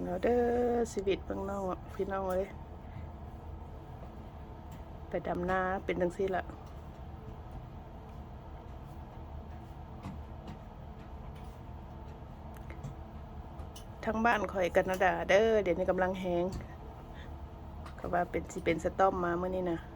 ເອົາເດີ ຊີວິດເມືອງນອກ ພີ່ນ້ອງເອີຍ ໄປດຳນາເປັນຈັ່ງຊີ້ລະ. ທາງບ້ານຂ້ອຍການາດາເດີ ດຽວນີ້ກຳລັງແຮງ ກໍວ່າເປັນ ຊິເປັນສະຕອມມາມື້ນີ້ນະ.